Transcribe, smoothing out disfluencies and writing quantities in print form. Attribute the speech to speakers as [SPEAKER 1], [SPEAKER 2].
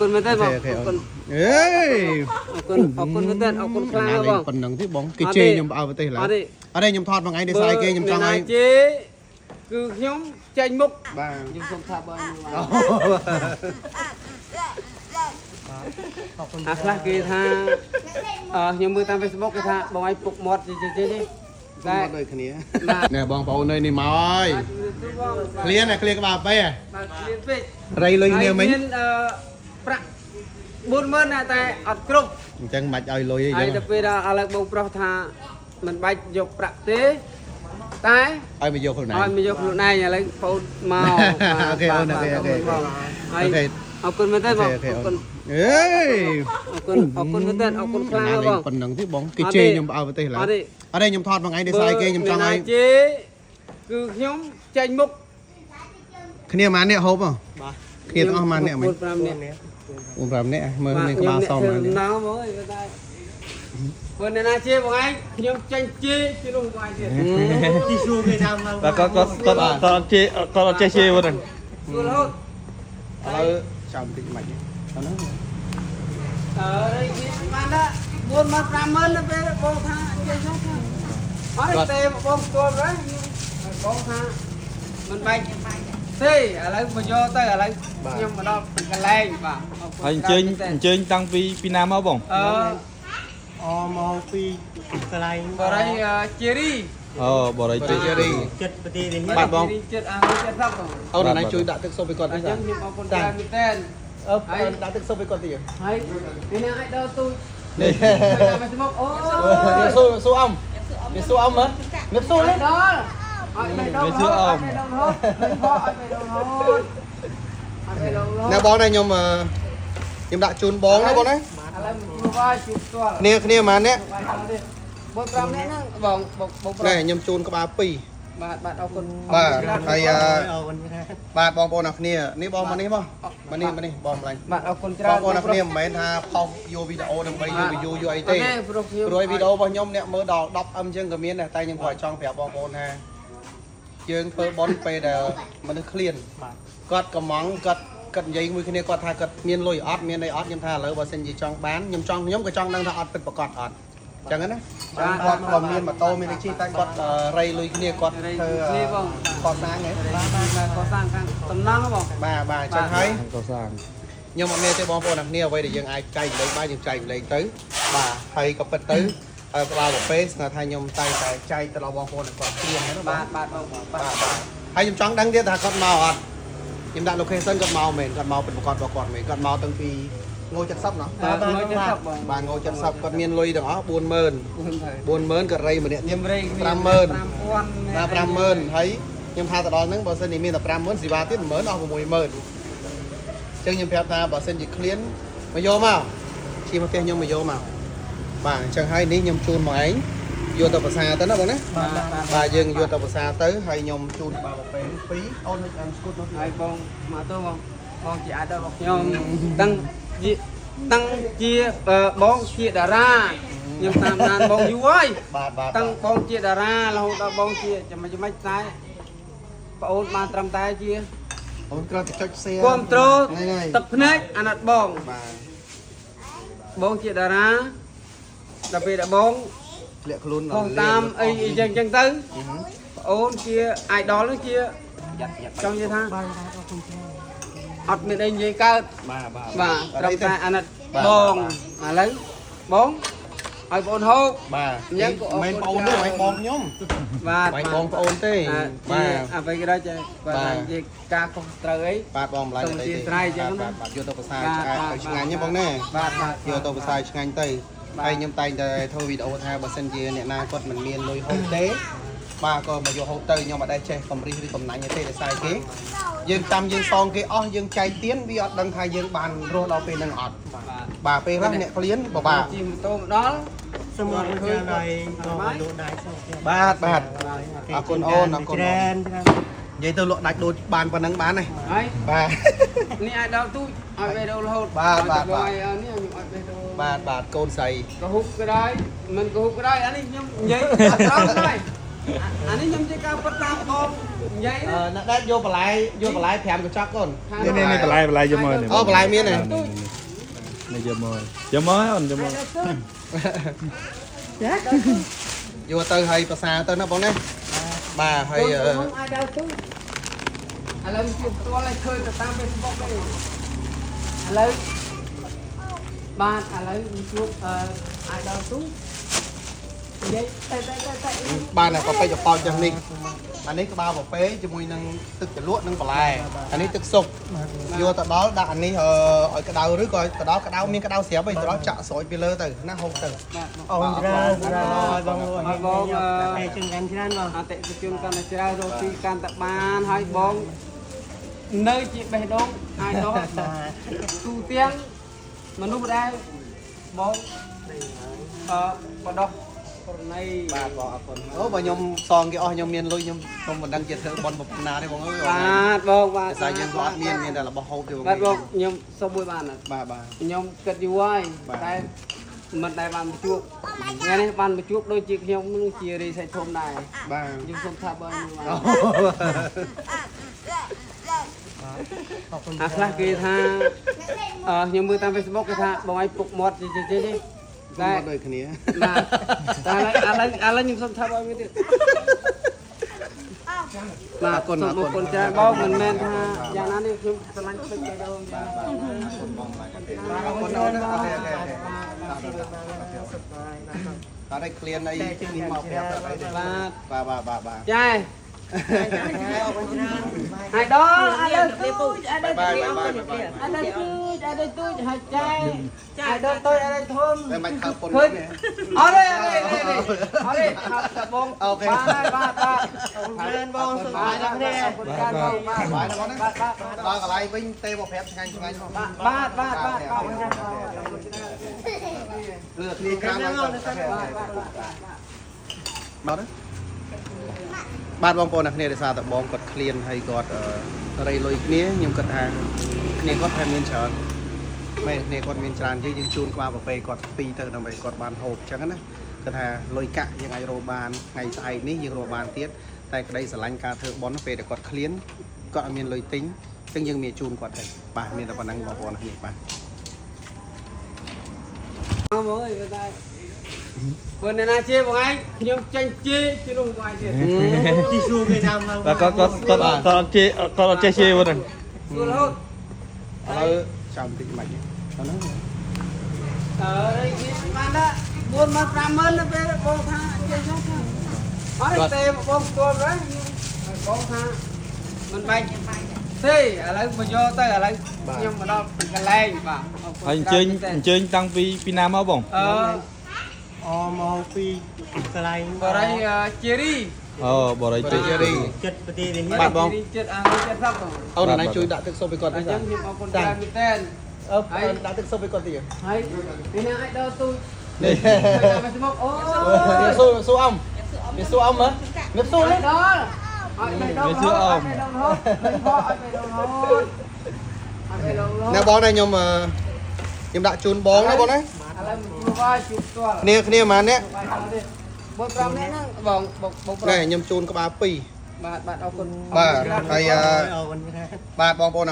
[SPEAKER 1] គុណមែនទេបង
[SPEAKER 2] OK
[SPEAKER 1] អរគុណ
[SPEAKER 2] អេ
[SPEAKER 1] អរគុណអរគុណមែនទេអរគុណខ្លាំងណាស់បង
[SPEAKER 2] ប៉ុណ្ណឹងទេបងគេជេរខ្ញុំឲ្យប្រទេសឡើយ
[SPEAKER 1] អត់ទេ
[SPEAKER 2] អត់ទេខ្ញុំថតមួយថ្ងៃនេះស្អីគេខ្ញុំចង់ឲ្យ
[SPEAKER 1] ជេរគឺខ្ញុំចេញមុខ
[SPEAKER 2] បាទ
[SPEAKER 1] ខ្ញុំសូមថាបងអាខ្លះគេថាអឺខ្ញុំមើលតាម Facebook គេថាបងឯងពុកមាត់ជេរជេរទេតែ
[SPEAKER 2] តែដូចគ្នា
[SPEAKER 1] បាទ
[SPEAKER 2] ណែបងប្អូននេះមកហើយ
[SPEAKER 1] បាទជំរាបសួរបង
[SPEAKER 2] ឃ្លានណាឃ្លានក្បាលពេ
[SPEAKER 1] បាទឃ្លានពេក
[SPEAKER 2] រៃលុយគ្នាមិញ
[SPEAKER 1] ហើយមានអឺប្រាក់40000ណាតែអត់គ្រប់
[SPEAKER 2] អញ្ចឹងមិនបាច់ឲ្យលុយអី
[SPEAKER 1] ហើយ
[SPEAKER 2] ចឹង
[SPEAKER 1] ទៅពេលដល់ឥឡូវបងប្រុសថាមិនបាច់យកប្រាក់ទេតែ
[SPEAKER 2] ឲ្យមកយកខ្លួនឯង
[SPEAKER 1] ឲ្យមកយកខ្លួនឯងឥឡូវបងមក
[SPEAKER 2] OK អូន OK OK
[SPEAKER 1] ហើយ
[SPEAKER 2] OK
[SPEAKER 1] អរគុណមែនទេបង
[SPEAKER 2] OK
[SPEAKER 1] អរគុណ
[SPEAKER 2] អេ
[SPEAKER 1] អរគុណអរគុណមែនទេអរគុណខ្លាំងណាស់បង
[SPEAKER 2] ប៉ុណ្ណឹងទេបងគេជេរខ្ញុំឲ្យប្រទេសឡើយ
[SPEAKER 1] អត់ទេ
[SPEAKER 2] អត់ទេខ្ញុំថតមួយថ្ងៃនេះស្អីគេខ្ញុំចង់ឲ្យ
[SPEAKER 1] ជេរគឺខ្ញុំចេញមុខ
[SPEAKER 2] គ្នាប៉ុន្មានអ្នកហូបហ៎
[SPEAKER 3] បាទ
[SPEAKER 2] គ្នាទាំងអស់ប៉ុន្មានអ្នកមិញ
[SPEAKER 1] 4 5នាក់
[SPEAKER 2] 4 5នាក់មើលមានក្បាលសម
[SPEAKER 1] ហ្នឹង
[SPEAKER 2] ហ្នឹង
[SPEAKER 1] ណៅមកអីតែបើអ្នកណាជេរបងឯងខ្ញុំចេញជេរជេរនោះបងឯងទៀត
[SPEAKER 3] ទីសួរគេតាមមក
[SPEAKER 4] បាទគាត់គាត់គាត់គាត់អត់ជេរគាត់អត់ចេះជេរហ្នឹង
[SPEAKER 1] សួររហូត
[SPEAKER 2] ឥឡូវចាំតិចមិនអត់ហ្នឹង
[SPEAKER 1] អើយនេះបានដល់4ម៉ឺន5ម៉ឺនទៅពេលបងថាចេះនោះអត់ទេបងស្គាល់ហើយបងថាមិនបែកទេឥឡូវមកយកទៅឥឡូវខ្ញុំមកដល់កន្លែងបាទ
[SPEAKER 4] ហើយអញ្ជើញអញ្ជើញតាំងពីពីណាមកបង
[SPEAKER 1] អឺ
[SPEAKER 3] អមកពីកន្លែង
[SPEAKER 1] បរិយជេរី
[SPEAKER 4] អូបរិយជេរី
[SPEAKER 3] ចិត្តប្រទេសនេះ
[SPEAKER 2] បាទបង
[SPEAKER 1] ចិត្តអាចិត្តសពបង
[SPEAKER 2] អូនណៃជួយដាក់ទឹកស៊ុបឲ្យគាត់
[SPEAKER 1] អ
[SPEAKER 2] តិច
[SPEAKER 1] ញ្ចឹងខ្ញុំអរគុណច្រើនមែនតើ
[SPEAKER 2] អឺដាក់ទឹកស៊ុបឲ្យគាត់តិច
[SPEAKER 1] ហើយនេះណាអាចដល់ទូច
[SPEAKER 2] នេះ
[SPEAKER 1] តាមមកអូ
[SPEAKER 2] នេះស៊ូស៊ូអំនេះស៊ូអំហ៎នេះស៊ូ
[SPEAKER 1] ដល់ឲ្យបេះដូងរហូតឲ្យបេះដូងរហូតឲ្យបេះដូងរហូតឲ្យបេះដូងរហូត
[SPEAKER 2] ណែបងណែខ្ញុំខ្ញុំដាក់ជូនបងណាបងណា
[SPEAKER 1] ឥឡូវមកជួបហើយជួបផ្ទាល់
[SPEAKER 2] គ្នាគ្នាប៉ុន្មានអ្នក
[SPEAKER 1] បាយដល់ទេបង5នាក់ហ្នឹងបងបងបង
[SPEAKER 2] ណែខ្ញុំជូនក្បាល2
[SPEAKER 1] បាទបាទអរគុណ
[SPEAKER 2] បាទហើយ
[SPEAKER 3] អរគុណច្រើន
[SPEAKER 2] បាទបងប្អូនអរគ្នានេះបងមកនេះបងមកនេះមកនេះបងម្លាញ់
[SPEAKER 1] បាទអរគុណច្រើន
[SPEAKER 2] បងប្អូនអរគ្នាមិនមែនថាផុសយកវីដេអូដើម្បីយក view យកអីទេ
[SPEAKER 1] ព្រោះខ្ញុំ
[SPEAKER 2] ព្រោះវីដេអូរបស់ខ្ញុំអ្នកមើលដល់ 10M ជាងក៏មានដែរតែខ្ញុំគាត់ចង់ប្រាប់បងប្អូនថាយើងធ្វើបន់ពេលដែលមនុស្សឃ្លានគាត់កំងគាត់គាត់និយាយមួយគ្នាគាត់ថាគាត់មានលុយអត់មានអីអត់ខ្ញុំថាឥឡូវបើសិនជាចង់បានខ្ញុំចង់ខ្ញុំក៏ចង់ដឹងថាអត់ពិតប្រាកដអត់អញ្ចឹងណាគាត់ក៏មានម៉ូតូមានអីជិះតែគាត់រៃលុយគ្នាគាត់ធ្វើកសាងហ៎
[SPEAKER 1] បាទបាទកសាងខាងតំណងបង
[SPEAKER 2] បាទបាទអញ្ចឹងហើយ
[SPEAKER 4] កសាង
[SPEAKER 2] ខ្ញុំអត់មានទេបងប្អូនអ្នកគ្នាអ្វីដែលយើងអាចចែកម្លែកបានយើងចែកម្លែកទៅបាទហើយក៏ពិតទៅហើយក្បាលកាហ្វេស្គាល់ថាខ្ញុំតែងតែចែកទៅដល់បងប្អូនអ្នកគាត់ព្រៀងហ្នឹងណា
[SPEAKER 1] បា
[SPEAKER 2] បាទ
[SPEAKER 1] ទបាទបង
[SPEAKER 2] បាទបាទហើយខ្ញុំចង់ដឹងទៀតថាគាត់មកអត់ខ្ញុំដាក់ location គាត់មកមែនគាត់មកពិតប្រាកដរបស់គាត់មែនគាត់មកតាំងពីង70ណោះ
[SPEAKER 1] បាទង70បង
[SPEAKER 2] បាទង70គាត់មានលុយទាំងអស់40000 40000គាត់រៃម្នាក់
[SPEAKER 1] ខ្ញុំរៃ
[SPEAKER 2] 50000
[SPEAKER 1] 5000
[SPEAKER 2] បាទ50000ហើយខ្ញុំថាទៅដល់ហ្នឹងបើសិនជាមានតែ50000សេវាទៀត10000អស់60000អញ្ចឹងខ្ញុំប្រាប់ថាបើសិនជាឃ្លានមកយកមកជិះមកផ្ទះខ្ញុំមកយកមកបាទអញ្ចឹងហើយនេះខ្ញុំជូនមកឯងយកទៅភាសាទៅណាបងណា
[SPEAKER 1] បាទបាទ
[SPEAKER 2] បាទយើងយកទៅភាសាទៅហើយខ្ញុំជូនបាកាហ្វេពីរអូនអានស្គូតនោះ
[SPEAKER 1] ហើយបងមកទៅបងបងជាអាដរបស់ខ្ញុំតាំងជាតាំងជាបងជាតារាខ្ញុំតាមដានបងយូរហើយ
[SPEAKER 2] បាទបាទ
[SPEAKER 1] តាំងបងជាតារារហូតដល់បងជាចំណុចចំណុចតែប្អូនបានត្រឹមតែជា
[SPEAKER 2] អូនគ្រាន់តែចុច share
[SPEAKER 1] គ្រប់ត្រូល
[SPEAKER 2] ហ្នឹងហើយ
[SPEAKER 1] ទឹកភ្នែកអាណិតបង
[SPEAKER 2] បាទ
[SPEAKER 1] បងជាតារាដល់ពេលដល់បង
[SPEAKER 2] ធ្លាក់ខ្លួន
[SPEAKER 1] ខុសតាមអីអីចឹងចឹងទៅប្អូនជា idol ហ្នឹងជាចង់និយាយថាអត់មានអីនិយាយកើត
[SPEAKER 4] បាទបាទ
[SPEAKER 1] បាទត្រឹមតែអាណិតបងឥឡូវបងឲ្យបងហូប
[SPEAKER 2] បាទ
[SPEAKER 1] អញ្ចឹងក៏អរគុណ
[SPEAKER 2] មិនបងអូនទេមិនបងខ្ញុំ
[SPEAKER 1] បាទ
[SPEAKER 2] មិនបងប្អូនទេ
[SPEAKER 1] បា
[SPEAKER 2] បាទ
[SPEAKER 1] ទអ្វីក៏ដោយចេះបាទ
[SPEAKER 2] បាទ
[SPEAKER 1] និយាយការខុសត្រូវអី
[SPEAKER 2] បាទបងម្លាញ់
[SPEAKER 1] សូម
[SPEAKER 2] អីទេ
[SPEAKER 1] អធិស្ឋានអញ្ចឹងណា
[SPEAKER 2] បាទបាទយកទៅភាសា
[SPEAKER 1] បាទ
[SPEAKER 2] ឆ្ងាយ
[SPEAKER 1] បាទ
[SPEAKER 2] ឲ្យឆ្ងាញ់ណាបងណា
[SPEAKER 1] បាទបាទ
[SPEAKER 2] យកទៅភាសាឆ្ងាញ់ទៅ
[SPEAKER 1] បាទ
[SPEAKER 2] ហើយខ្ញុំតែងតែធ្វើវីដេអូថាបើសិនជាអ្នកណាគាត់មិនមានលុយហូបទេបាទក៏មកយកហូបទៅខ្ញុំអត់ដែលចេះកំរិះឬកំណាញ់ទេដោយសារគេយើងចាំយើងសងគេអស់យើងចែកទៀនវាអត់ដឹងថាយើងបានរស់ដល់ពេលហ្នឹងអត់
[SPEAKER 1] បាទ
[SPEAKER 2] បាទពេលខ្លះអ្នកឃ្លានបបាក់
[SPEAKER 1] ជិះម៉ូតូមកដល់
[SPEAKER 3] សូមអរគុណច្រើនហើយបងលក់ដាច់សូម
[SPEAKER 2] បាទបាទអរគុណអូនអរគុណ
[SPEAKER 3] ច្រើនច្រើន
[SPEAKER 2] និយាយទៅលក់ដាច់ដូចបានប៉ុណ្ណឹងបានហើយ
[SPEAKER 1] ហើយ
[SPEAKER 2] បាទ
[SPEAKER 1] នេះអាចដល់ទូចឲ្យបេះដូងរហូត
[SPEAKER 2] បាទបាទ
[SPEAKER 1] ឲ្យតែបងឲ្យនេះខ្ញុំឲ្យបេះដូង
[SPEAKER 2] បាទបាទកូនស្រី
[SPEAKER 1] កហុកក៏ដោយមិនកហុកក៏ដោយអានេះខ្ញុំនិយាយអត់ត្រង់ដែរអានេះខ្ញុំជាការពិតតាមបង និយាយ
[SPEAKER 2] អឺ
[SPEAKER 1] ណា
[SPEAKER 2] អ្នកដែលយកបន្លែយកបន្លែ5កញ្ចក់កូន
[SPEAKER 4] នេះនេះនេះបន្លែបន្លែយកមកនេះ
[SPEAKER 2] អូបន្លែមានទេ
[SPEAKER 4] នេះយកមកយកមកអូនយកមក
[SPEAKER 2] យកទៅឲ្យប្រសាទៅណាបងណាបាទហើយអឺ
[SPEAKER 1] អាចដល់ទូឥឡូវជួបផ្ទាល់ឲ្យឃើញទៅតាម Facebook ទេឥឡូវបាទឥឡូវជួបអឺអាចដល់ទូនិយាយតែតែតែតែ
[SPEAKER 2] បាទណាប៉ពេចប៉ោចចឹងនេះអានេះក្បាលប៉ពេជាមួយនឹងទឹកជ្រលក់និងបន្លែអានេះទឹកស៊ុបយកទៅដល់ដាក់អានេះឲ្យក្តៅឬក៏ទៅដល់ក្តៅមានក្តៅស្រាប់ឯងទៅដល់ចាក់ស្រោចពីលើទៅណាហូបទៅ
[SPEAKER 1] បាទ
[SPEAKER 3] អរច្រើនច្រើនឲ្យបងឲ្យបងតែជិះកាន់ច្រើនបង
[SPEAKER 1] អតិថិជនកាន់តែច្រើនរកស៊ីកាន់តែបានហើយបងនៅជាបេះដូងអាចដល់ទូទាំងមនុស្សដែលបងអឺបដោះប្រណី
[SPEAKER 2] បាទបងអរគុណអូបើខ្ញុំសងគេអស់ខ្ញុំមានលុយខ្ញុំខ្ញុំមិនដឹងជាធ្វើបន់ប៉ុណ្ណាទេបងអើយ
[SPEAKER 1] បាទបងបាទ
[SPEAKER 2] តែយើងក៏អត់មានមានតែរបស់ហូបទេបង
[SPEAKER 1] បាទបងខ្ញុំសុំមួយបានអត់
[SPEAKER 2] បាទបាទ
[SPEAKER 1] ខ្ញុំគិតយូរហើយ
[SPEAKER 2] បាទ
[SPEAKER 1] តែមិនដែលបានមកជួបថ្ងៃនេះបានមកជួបដូចជាខ្ញុំនឹងជារីសៃធំដែរ
[SPEAKER 2] បាទ
[SPEAKER 1] ខ្ញុំសុំថាបើខ្ញុំបាន
[SPEAKER 3] អរគុណ
[SPEAKER 1] អាខ្លះគេថាអឺខ្ញុំមើលតាម Facebook គេថាបងឯងពុកមាត់ចេះចេះចេះតែ
[SPEAKER 2] តែដូចគ្នា
[SPEAKER 1] បាទតែឥឡូវឥឡូវឥឡូវខ្ញុំសុំថាបើមួយទៀតបាទសូមអរគុណច្រើនបងមិនមែនថាយ៉ាងណានេះខ្ញុំស្រឡាញ់ពេកទៅដល់បាទ
[SPEAKER 2] អរគុណអូនណា OK OK OK អត់ឲ្យឃ្លានអីនេះមកប្រាប់អីទេ
[SPEAKER 1] បាទ
[SPEAKER 2] បាទបាទបាទបាទ
[SPEAKER 1] ចែហើយដល់ឥឡូវទូចឥឡូវ
[SPEAKER 2] បាយបាយបាយបាយ
[SPEAKER 1] ឥឡូវទូចឥឡូវទូចហើយចែឥឡូវតូចឥឡូវធំ
[SPEAKER 2] តែមិនខើពុន
[SPEAKER 1] ឃើញ
[SPEAKER 2] នេះ
[SPEAKER 1] អត់ទេអត់ទេអត់ទេអត់ទេបង
[SPEAKER 2] OK
[SPEAKER 1] បាទបាទបាទ
[SPEAKER 3] ច្រើនបងសុខសប្បាយដល់គ្នា
[SPEAKER 1] បាទបាទ
[SPEAKER 2] បាយណាបងណា
[SPEAKER 1] បាទបាទ
[SPEAKER 2] ដល់កន្លែងវិញទេមកប្រាប់ឆ្ងាញ់ឆ្ងាញ់
[SPEAKER 1] បាទបាទបាទបាទ
[SPEAKER 2] លឺគ្នាក្រៅមកបាទបាទបងប្អូនអ្នកគ្នាដោយសារតែបងគាត់ឃ្លានហើយគាត់រៃលុយគ្នាខ្ញុំគិតថាគ្នាគាត់ប្រហែលមានច្រើនមែនគ្នាគាត់មានច្រើនយើងយើងជូនក្បាលប្រពៃគាត់ពីរទៅដើម្បីគាត់បានហូបអញ្ចឹងណាគាត់ថាលុយកាក់យើងអាចរកបានថ្ងៃស្អែកនេះយើងរកបានទៀតតែក្តីស្រឡាញ់ការធ្វើបុណ្យពេលដែលគាត់ឃ្លានគាត់អត់មានលុយទិញអញ្ចឹងយើងមានជូនគាត់ទៅបាទមានតែប៉ុណ្្នឹងបងប្អូនអ្នកគ្នាបាទ
[SPEAKER 1] មកអើយតែព្រោះអ្នកណាជាបងឯងខ្ញុំចេញជាជានោះបងឯងទៀត
[SPEAKER 3] ទីសួរគេតាមមក
[SPEAKER 4] បាទគាត់គាត់គាត់គាត់អត់ជេរគាត់អត់ចេះជេរហ្នឹង
[SPEAKER 1] សួររហូត
[SPEAKER 2] ឥឡូវចាំតិចមិនហ្នឹងហ្នឹង
[SPEAKER 1] អើយបានដល់4ម៉ឺន5ម៉ឺនទៅពេលបងថាចេះចុះថាអត់ទេបងស្គាល់ហើយបងថាមិនបាច់ទេឥឡូវមកយកទៅឥឡូវខ្ញុំមកដល់កន្លែងបាទ
[SPEAKER 4] ហើយអញ្ជើញអញ្ជើញតាំងពីពីណាមកបង
[SPEAKER 1] អឺ
[SPEAKER 3] អមកពីកន្លែង
[SPEAKER 1] បរិយជារី
[SPEAKER 4] អូបរិយជិ
[SPEAKER 2] រី
[SPEAKER 3] ចិត្តប្រទេសនេះ
[SPEAKER 2] បាទបង
[SPEAKER 1] ចិត្តអាចិត្តសពបង
[SPEAKER 2] អូនណាជួយដាក់ទឹកស៊ុបឲ្យគាត់
[SPEAKER 1] អ
[SPEAKER 2] តិច
[SPEAKER 1] ញ្ចឹងខ្ញុំអរគុណច្រើនមែនតើ
[SPEAKER 2] អឺដាក់ទឹកស៊ុបឲ្យគាត់តិច
[SPEAKER 1] ហើយពីណាអាចដល់ទូច
[SPEAKER 2] នេះ
[SPEAKER 1] មកមកអូ
[SPEAKER 2] នេះស៊ូស៊ូអំនេះស៊ូអំហ៎នេះស៊ូនេះ
[SPEAKER 1] ដល់ឲ្យទៅដល់ឲ្យដល់រហូតឲ្យទៅដល់រហូតឲ្យទៅដល់រហូត
[SPEAKER 2] ណែបងណាខ្ញុំខ្ញុំដាក់ជូនបងណាបងណា
[SPEAKER 1] ឥឡូវមកជួបហើយជួបផ្ទាល់
[SPEAKER 2] គ្នាគ្នាហ្មងនេះ
[SPEAKER 1] បាយដល់ទេបង5នាក់ហ្នឹងបងបង
[SPEAKER 2] ណែខ្ញុំជូនក្បាល2
[SPEAKER 1] បាទបាទអរគុណ
[SPEAKER 2] បាទហើយ
[SPEAKER 3] អរគុណច្រើន
[SPEAKER 2] បាទបងប្អូន